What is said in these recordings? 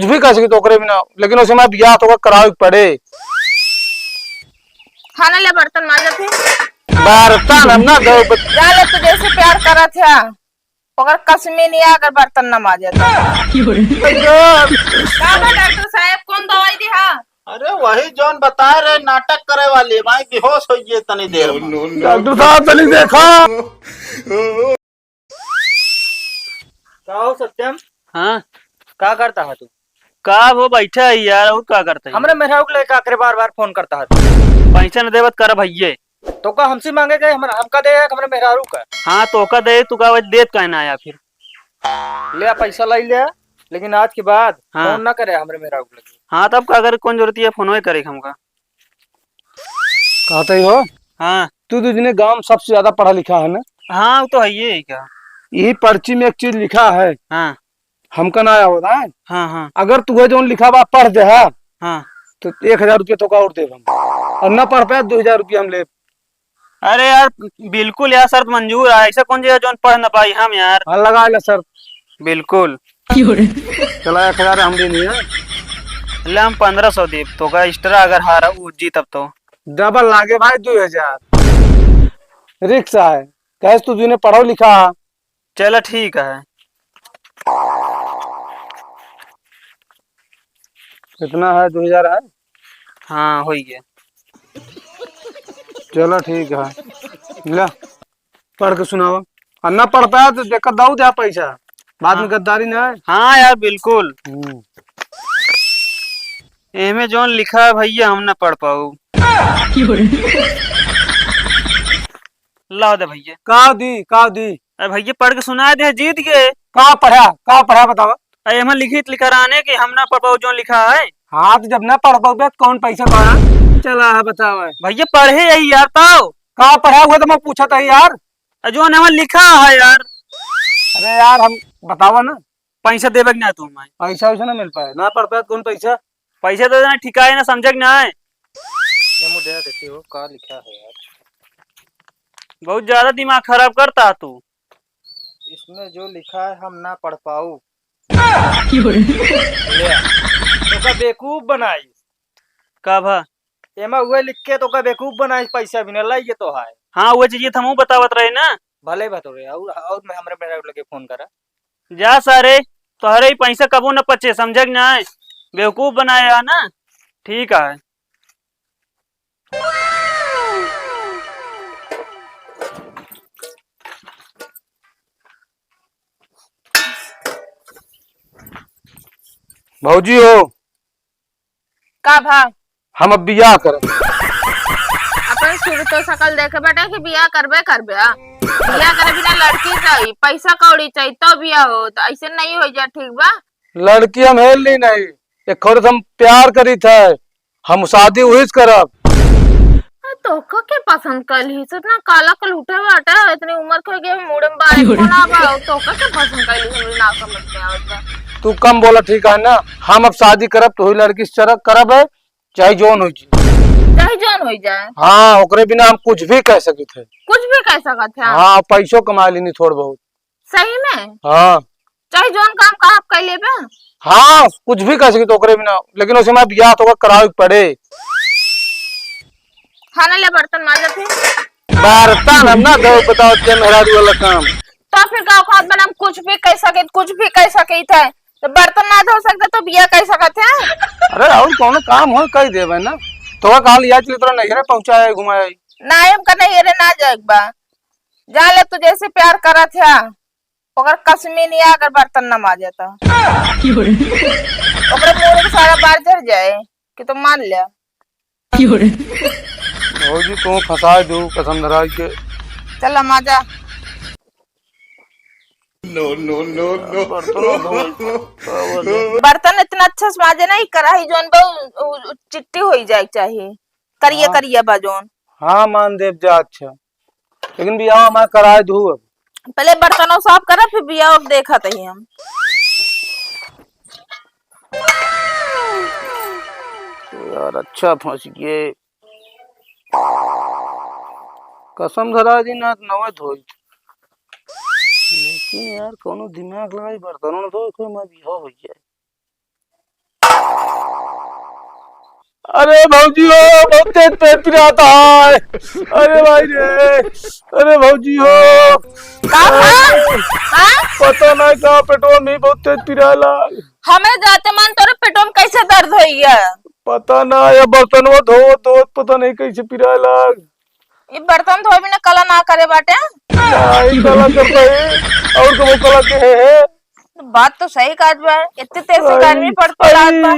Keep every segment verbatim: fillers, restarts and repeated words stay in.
कुछ भी कह सकी तो ओकरे बिना, लेकिन उसे मैं बियाह तो करावे के पड़े। खाना ले, बर्तन मांजा फिर। बर्तन हम ना दो, बत- जा ले, तू जैसे प्यार करत है, ओकर कसमी नहीं है अगर बर्तन ना मांजे तो। का बा डॉक्टर साहब, कौन दवाई दिहा? अरे वही जौन बताए रहे नाटक करे वाली, भाई बेहोश हो गए तनी देर में। डॉक्टर साहब तनी देखा। का हो सत्यम? हाँ? का करता है तू? का वो बैठा है यार, और का करता है? हमरे मेहरारू के लेके आखिरी बार बार फोन करता है तू। पैसा न देबत कर भैये। तो का हमसे मांगे गए, हमर, हमका दे है, हमरे मेहरारू का। हाँ, तो का दे, तू का वजह देत काहे ना आया फिर? ले आ, पैसा लाई ले आ, लेकिन आज के बाद हाँ। फोन ना करे हमरे मेहरारू के लगे। हाँ, तब का करे, कौन जरूरत है फोन करे हमका? कहते ही हो? हाँ। तू तो जिन्हें गांव में सबसे ज्यादा पढ़ा लिखा है ना? हाँ, वो तो है ही है क्या? यही पर्ची में एक चीज लिखा है। हाँ। हमका ना आवत है। हाँ, हाँ। अगर तू है जौन लिखा बा पढ़ दे है, हाँ। तो एक हजार रुपया तो का और देब हम। और ना पढ़ पाए, दो हजार रुपया हम लेब। अरे यार, बिल्कुल यार, शर्त मंजूर है। ऐसा कौन चीज है जौन पढ़ ना पाई हम यार? हाँ, लगा ले शर्त। बिल्कुल। चला, एक हजार हम दे दिए। ले, हम पन्द्रह सौ देब तो का, एक्स्ट्रा अगर हारा उ जीतब तो। डबल लागे भाई, दो हजार। रिक्स है, कहे तू जिन्हें पढ़ो लिखा। चला, ठीक है। कितना है? दो हजार है। हाँ, हो गया। चला, ठीक है, ले। पढ़ के सुनावा। और ना पढ़ पाया तो देखा, दऊ दे पैसा, बाद में हाँ। गद्दारी ना है। हाँ यार, बिल्कुल। हम्म। एमे जौन लिखा है भैया, हम ना पढ़ पाऊ। लाओ दे भैया। का दी, का दी? अरे भैया, पढ़ के सुना दे, जीत गए। का पढ़ा, का पढ़ा बतावा? अरे एमे लिखित लिखा रहने कि हम ना पढ़ पाऊ, जौन लिखा है। हाँ, तो जब ना पढ़ पाऊ तो कौन पैसा पढ़ा? चला है, बतावा। भैया, पढ़े यही यार, ताओ। का पढ़ा हुआ तो मैं पूछा था यार। अ, जौन एमे लिखा है यार। अरे यार, हम बतावा ना। पैसा देबे कि ना तू हमारे? पैसा वैसा ना मिल पाए, ना पढ़ पाए तो कौन पैसा? पैसा तो ना ठिकाए ना समझे कि ना है। ये मुझे देते हो, का लिखा है यार? बहुत ज्यादा दिमाग खराब करता है तू। इसमें जो लिखा है हम ना पढ़ पाऊ। ले, तोका बेवकूफ बनाई। का भा? एमा उहे लिख के तोका बेवकूफ बनाई, पैसा भी ना लाई, ये तो है। हाँ, वो चीज तो हमहू बतावत रहे ना। भले बा तोरे, और, और मैं हमरे मेहरारू लगे फोन करा। जा सारे, तोहरे ही पैसा कबो न पचे, समझे कि ना? बेवकूफ बनाया है ना? ठीक है। भौजी हो, का भा? हम अब बियाह करब। अपन शुरू तो शकल देखे बाटे कि बियाह करबे करबे, आ? बियाह करे बिना लड़की चाही, पैसा कौड़ी चाही, तब बियाह हो, तो ऐसे नहीं हो जाए, ठीक बा? लड़की हम हेल ली नहीं, एक औरत हम प्यार करी थे, हम शादी वही से करब। आ, तोहका के पसंद कैली से इतना काला कलूठे बाटे, इतनी उम्र के हो गई, मूड़े में बाल कोना बा, तोहका के पसंद कैली से हमरे ना समझ में आवत बा। तू कम बोला, ठीक है ना? हम अब शादी करब, तो वही लड़की से चरक करब है, चाहे जौन हो जाए। चाहे जौन हो जाए। हाँ, ओकरे बिना हम कुछ भी कह सकित है। कुछ भी कह सकत है। हाँ, पैसो कमा लेनी थोड़ बहुत। सही में? हाँ। चाहे जौन काम कहा आप कर लेबे? हाँ, कुछ भी कह सकित ओकरे बिना, लेकिन उसे मैं बियाह तो करावे के पड़े। खाना ले, बर्तन मांजा फिर। बर्तन हम ना धो, बताओ, ते मेहरारू वाला काम। तो फिर का औकात बना, हम कुछ भी कह सकित, कुछ भी कह सकित है। तो बर्तन ना धो सकते तो बिया कह सकत है? अरे और कौनो काम हो कह देबे ना। तो काल याद चले तोरा नैहरे पहुँचाए घुमाए। ना, हमका नैहरे ना जाए के बा। जा ले, तू जैसे प्यार करत है, ओकर कसमी नहीं है अगर बर्तन ना माजे तो। ओकरे मुंह के सारा बार झड़ जाए कि तो मान ले। भौजी, तू फंसा दू कसम धराई के। चल, माजा। No, no, no, no। बर्तन धो। बर्तन इतना अच्छा से माजे ना, ई कढ़ाई जौन बा, उ, उ, उ चिट्टी होई जाए के चाही, करिया हाँ। करिया बा जौन। हाँ, मान देव जा, अच्छा, लेकिन बियाह हमार कराए दू अब। पहले बर्तनों साफ करा, फिर बियाह अब देखत ही हम। यार, अच्छा फंस गए। कसम धरा दी ना, नवे धोई। लेकिन यार, कोनो दिमाग लगाई, बर्तनों धोए, कोई मैं बियाह हो जाए। अरे भौजी हो, बहुत तेज पेट पिरात है। अरे भाई रे, अरे भौजी हो। का भा? हाँ? पता ना का पेटवा में बहुत तेज पिराला। हमें जाते मन तोरे पेटवा में कैसे दर्द होइया? पता ना, या बर्तनवा धोवत धोवत पता नहीं कैसे पिराला। ये बर्तन धोए बिना कला ना करे बाटे। नहीं, कला करता है, और कबो कला के है। बात तो सही कहत बा, इतने तेज से गर्मी पड़त बा।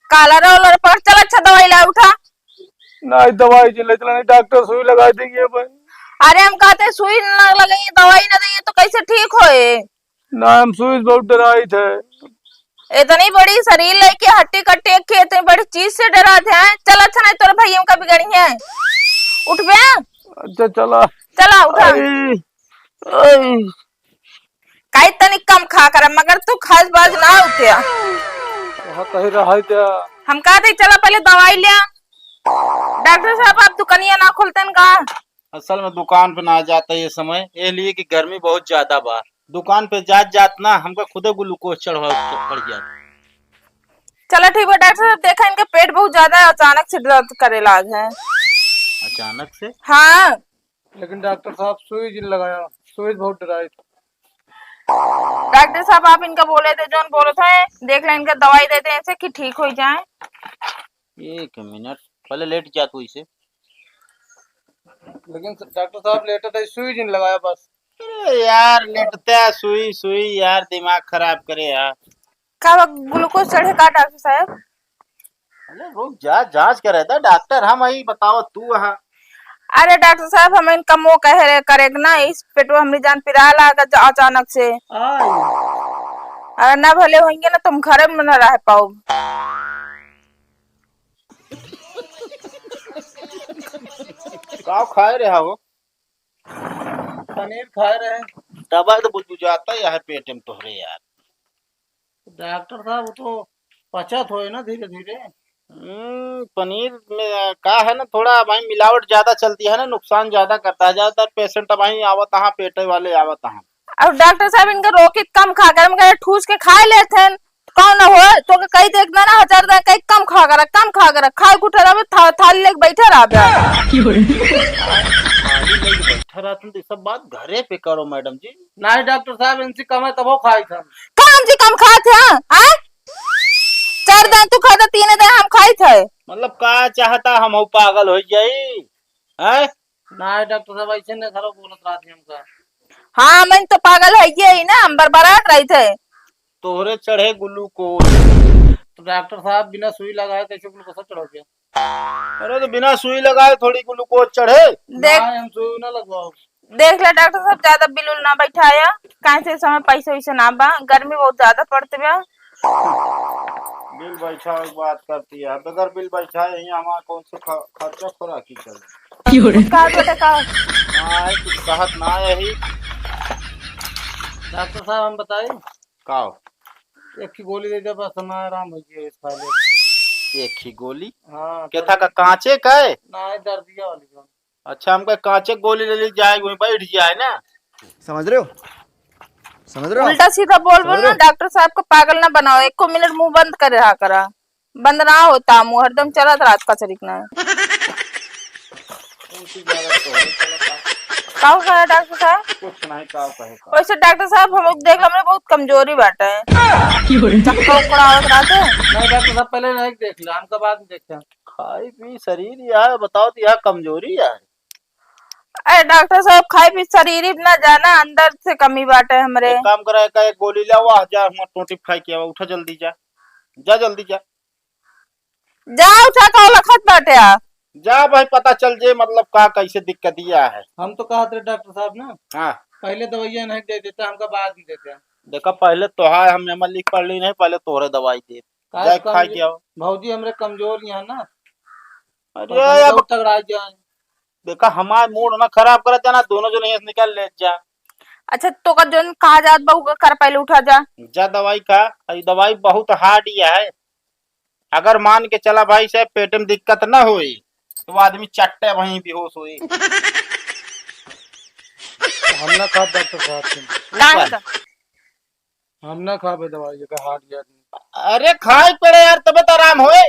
काला रोलर पर चल, अच्छा दवाई ला उठा। नहीं, दवाई जे ले चला, नहीं डॉक्टर सुई लगा देंगे भाई। अरे हम कहते सुई ना लगाइए, दवाई ना देंगे तो कैसे ठीक होए? ना, हम सुई से बहुत डराइत है। इतनी बड़ी शरीर लेके हट्टी कट्टी एक इतनी बड़ी चीज से डरात है। चल अच्छा, नहीं तोर भैया का बिगड़ी है। उठबे? अच्छा चला। चला उठा। आई, आई। काई तनी कम खा कर, मगर तू खास बाज ना होते। कहा कही रहा है क्या? हम कहते चला पहले दवाई लिया। डॉक्टर साहब, आप दुकानिया ना खोलते हैं का? असल में दुकान पे ना जाता ये समय, ये लिए कि गर्मी बहुत ज्यादा बा। दुकान पे जात जात ना हमका खुदे ग्लूकोज चढ़वा पड़ जात। चला ठीक बा डॉक्टर साहब, देखा इनका पेट बहुत ज्यादा अचानक से दर्द करे लाग है। अचानक से? हाँ। लेकिन डॉक्टर साहब सुई जिन लगाया, सुई बहुत डराई। डॉक्टर साहब आप इनका बोले थे, जौन बोलत है, देख ले इनका दवाई देते हैं ऐसे कि ठीक हो जाए। एक मिनट, पहले लेट जा तू इसे। लेकिन डॉक्टर साहब लेटे थे, सुई जिन लगाया बस। अरे यार, लेटते सुई, सुई यार, दिमाग खराब करे यार। का बा, ग्लूकोज चढ़े का डॉक्टर साहब? अरे रुक जा, जांच करे दा डॉक्टर, हम आई बताओ तू वहाँ। अरे डॉक्टर साहब, हम इनका मुँह कहे रहे करे के ना, इस पेटवा हमरी जान पिराए लागत जा अचानक से। आय। अरे ना भले होंगे ना, तुम घरे में ना रह पाओ। का खाए रहा हो? पनीर खाए रहे। तब तो बुझ बुझाता है पेट में तोहरे यार। डॉक्टर साहब, वो तो पचत होए ना धीरे धीरे। हम्म, पनीर में का है ना, थोड़ा भाई मिलावट ज्यादा चलती है ना, नुकसान ज्यादा करता है। ज्यादातर पेशेंट भाई आवत हैं, पेटे वाले आवत हैं। अब डॉक्टर साहब इनका रोकी कम खा कर, मगर ठूस के खा लेते हैं, कौन हो तो के कही देखना ना, हजार दाई कही कम खा कर, कम खा कर, खाए कुठे रहबे, था-, थाली लेके बैठे रहबे। थाली लेके बैठे रहते हैं तो ये सब बात घरे पे करो मैडम जी। नहीं डॉक्टर साहब, इनसे कम है तबो खाई था। का हम जी कम खात है, आय? चार दाई तू खाता, तीन दाई हम खाई थे। मतलब का चाहता, हम हो पागल हो जाई, हैं? नहीं डॉक्टर साहब, ऐसे नहीं खराब बोलत रहत है हमका। हाँ, हम तो पागल है ये ही ना, हम बरबरात रही थे। तोहरे चढ़े ग्लूकोज। तो डॉक्टर साहब बिना सुई लगाए कैसे ग्लूकोज चढ़ोगे? अरे तो बिना सुई लगाए थोड़ी ग्लूकोज चढ़े। देख, ना, हम सुई ना लगवाओ। देख ले डॉक्टर साहब, ज्यादा बिल उल ना बैठाया, काहे से इस समय पैसे वैसे ना बा, गर्मी बहुत ज्यादा पड़त बा। बिल बैठावे के बात करती है, बगैर बिल बैठाए ही हमारा कौन से ख-, खर्चा खोराकी चले। क्यों रे? का बेटा का? हाँ, कुछ कहत ना यही। डॉक्टर साहब हम बताई? का हो? एक ही गोली दे दे बस, हमारा आराम हो गया इस खा ले। एक ही गोली? हाँ, केथा का कांचे का है? ना, दर्दिया वाली गोली। अच्छा, हमका कांचे गोली ले ली जाए, वहीं बैठ जाए ना। समझ रहे हो? समझ रहे हो? उल्टा सीधा बोल बोल ना, डॉक्टर साहब को पागल ना बनाओ, एको मिनट मुंह बंद करे रहा करा, बंद ना होता मुंह, हरदम चलत रहत कचरी के ना। का हो गया डॉक्टर साहब? कुछ नहीं, का कहे का। वैसे डॉक्टर साहब हम लोग देख, हमरे बहुत कमजोरी बाटे, चक्कर उक्कर आवत रहते। नहीं डॉक्टर साहब, पहले नहीं देख लिया, हमका बाद में देखा। खाई पी शरीर यार, बताओ तो यार कमजोरी यार। अरे डॉक्टर साहब, खाई पी शरीर ही ना जाना, अंदर से कमी बाटे हमरे। एक काम करा, एक, एक गोली ले आवा, जा हुआ टोटी खाई के आवा, उठा जल्दी जा, जा जल्दी जा। जा उठा का लखत बाटे आ। जा भाई, पता चल जे मतलब का कैसे दिक्कतिया है। हम तो कहत रहे डॉक्टर साहब ना, हाँ। पहले दवाइयाँ नहीं दे देता, हमका बाद में देते हैं। देखा, पहले तोहार हम एमा लिख पढ़ ली नहीं, पहले तोहरे दवाई दे। का जाए खा कमजोर-, के आओ। भौजी हमरे कमजोर यहाँ ना। अरे पहले यार, बहुत तगड़ा जाए। देखा, हमार मूड ना खराब करत जाना, दोनों जने यहाँ से निकल ले जा। अच्छा, तो का जोन कहा जात बा, उका कर, पहले उठा जा। जा दवाई खा, ई दवाई बहुत हार्ड ही है। अगर मान के चला भाई साहब, पेट में दिक्कत ना होई, तो आदमी चट्टे वहीं बेहोश होई। हम ना खाब डॉक्टर साहब से। काहे का? हम ना खाबे दवाई, एकर हार्ड ही आदमी। अरे खाए पड़े यार, तबे तो आराम होए।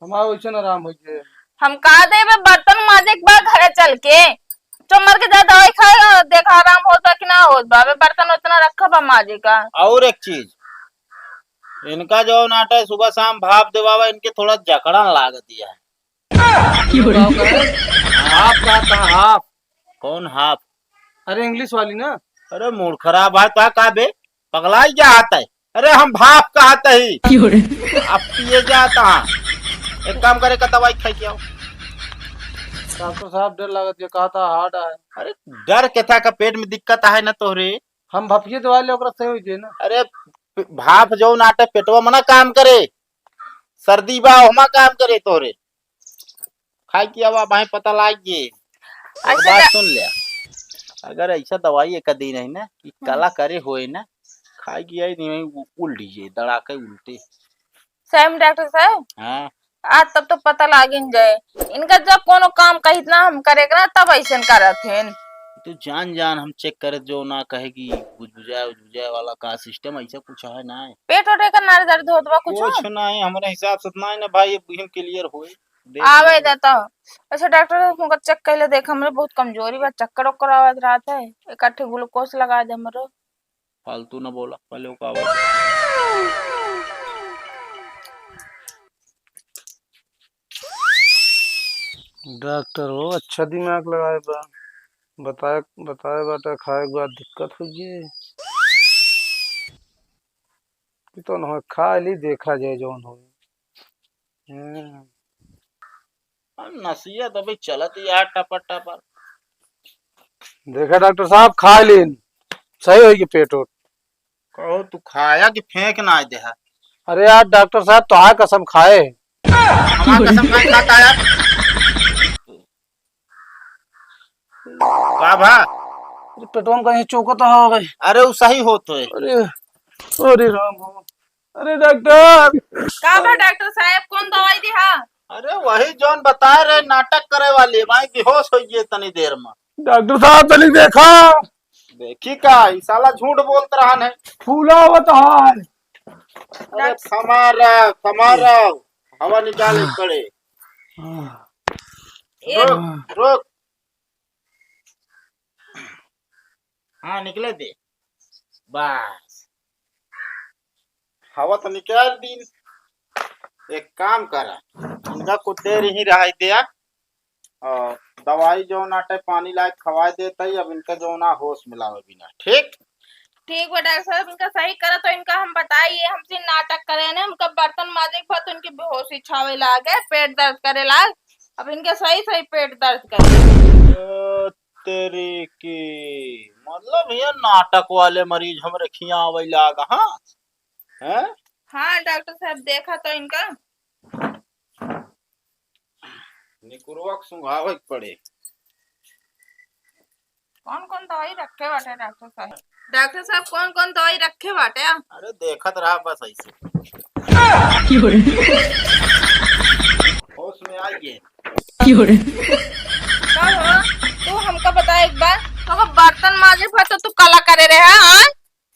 हमारा वैसे न आराम होइ गए। हम का देबे, बर्तन माजे के बाद घरे चल के चुम्मर के जा दवाई खाए, देखा आराम होत बा कि ना होत बा। अबे बर्तन उतना रखा बा माजे का। और एक चीज, इनका जो नाटा है, सुबह शाम भाप देवावा, इनके थोड़ा जकड़न लागत है। हाफ कहता, हाफ। कौन हाफ? अरे इंग्लिश वाली ना। अरे मूड खराब है तो का बे, पगलाई क्या आता है? अरे हम भाप कहत ही। अब पिए जाता है। एक काम करे का दवाई खाई के आओ। डॉक्टर साहब डर लागत है, कहता हार्ड है। अरे डर के था का पेट में दिक्कत है ना तोहरे। हम भपिए दवाई ले ओकरा सही हो जाए ना। अरे भाप जो नाटे पेटवा मना काम करे, सर्दी बा ओमा काम करे तोहरे। खाए की अब भाई पता लाग गए। एक अच्छा बात डा- सुन ले, अगर ऐसा दवाई एक दिन है ना कि हम्म। कला करे होए ना, खाए की आई नहीं उ-, उल्टी जे दड़ा के उल्टे। सही में डॉक्टर साहब? हाँ। आज तब तो पता लागिन जाए। इनका जब कोनो काम कहित ना हम करे के ना तब ऐसन करत हैं। तो जान जान हम चेक करत जो ना कहे कि बुझबुझाए उजबुझाए वाला का सिस्टम ऐसा कुछ है ना है। पेट उठे का ना दर्द होत बा कुछ? कुछ ना है, हमारे हिसाब से ना है ना भाई, ये बुझम क्लियर होए। देख आवे लेंगे। देता। अच्छा डॉक्टर, हमका चेक कैले देख, हमरे बहुत कमजोरी बा, चक्कर ओक्कर आवत रहत है, एक आठ ठे ग्लूकोज लगा दे हमरो। फालतू न बोला, पहले ओका आवाज। डॉक्टर हो, अच्छा दिमाग लगाए बा, बताए, बताए बाटे, खाए के बाद दिक्कत हो गई। कि तो न हो, खा ली, देखा जाए जौन हो। हम्म। आ, नसिया तो अभी चलत ही यार, टपर टपर। देखा डॉक्टर साहब, खा लीन, सही होई कि पेट उठ। कहो तू खाया कि फेंक ना देहा? अरे यार डॉक्टर साहब, तोहार कसम खाए। हमार कसम खाए खाता यार। का भा? अरे पेटवा में कहीं चोकत हो गई। अरे उ सही होत है। अरे, अरे राम हो। अरे डॉक्टर। का बा डॉक्टर साहब, कौन दवाई दिहा? अरे वही जौन बताए रहे नाटक करे वाली, भाई बेहोश हो गए तनी देर में। डॉक्टर साहब तनी देखा। देखी का, ई साला झूठ बोलत रहन है। फूला होत है। अरे थमा रहो, थमा रहो, हवा निकाले पड़े। हाँ। ए- रोक, रोक। हाँ, निकले दे। बस। हवा तो निकाल दी। एक काम करा, इनका कुछ देर यहीं रहाई दे, और दवाई जो नाटे पानी लायक खवाए देता ही, अब इनका जो ना होश मिलावे बिना, ठीक? ठीक बा डॉक्टर साहब, इनका सही करा तो इनका हम बताइए, हमसे नाटक करे ने, हमका बर्तन माजे के बाद तो इनकी बेहोशी छावे लागे, पेट दर्द करे लाग। अब इनके सही सही पेट दर्द करे। ओ तेरी की, मतलब ये नाटक वाले मरीज हमरे खिया आवे लाग, हाँ? हैं? हाँ डॉक्टर साहब, देखा तो इनका। निकुरवा के सुंघावे के पड़े। कौन कौन दवाई रखे बाटे डॉक्टर साहब? डॉक्टर साहब कौन कौन दवाई रखे बाटे? अरे देखत रहा बस ऐसे। होश में आइए। का हो? तू हमका बता एक बार, तो बर्तन माजे पर तो तू कला करे रहे, हाँ?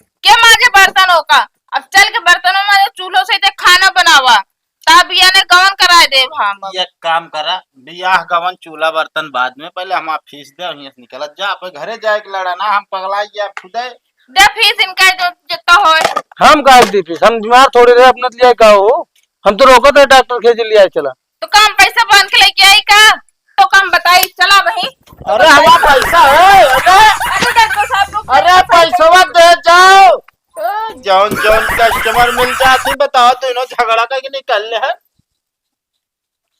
के माजे बर्तन ओका? अब चल के बर्तनों माजे, चूल्हो से ते खाना बनावा, तब बियाह ने गवन कराए देब हम। एक काम करा, बियाह गवन चूल्हा बर्तन बाद में, पहले हमार फीस दे, हियां से निकलत जा, अपने घरे जाए के लड़ा ना, हम पगला गया खुदे। दे फीस इनका जो जितना होए। हम काहे दी फीस? हम बीमार थोड़ी रहे, अपने लिए का हो? हम तो रोकत है डॉक्टर के जे लिया चला। तो काम पैसा बांध के लेके आई का? तो काम बताई, चला वहीं। अरे हमारा पैसा है, अरे। अरे डॉक्टर साहब, रुक, अरे पैसा पैसवा दे जाओ। ए, जौन जौन कस्टमर मिल जाती, बताओ, दोनों झगड़ा करके निकल ले है।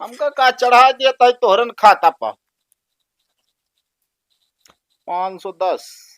हमका का चढ़ा दिया था तोहरन खाता पा। पाँच सौ दस।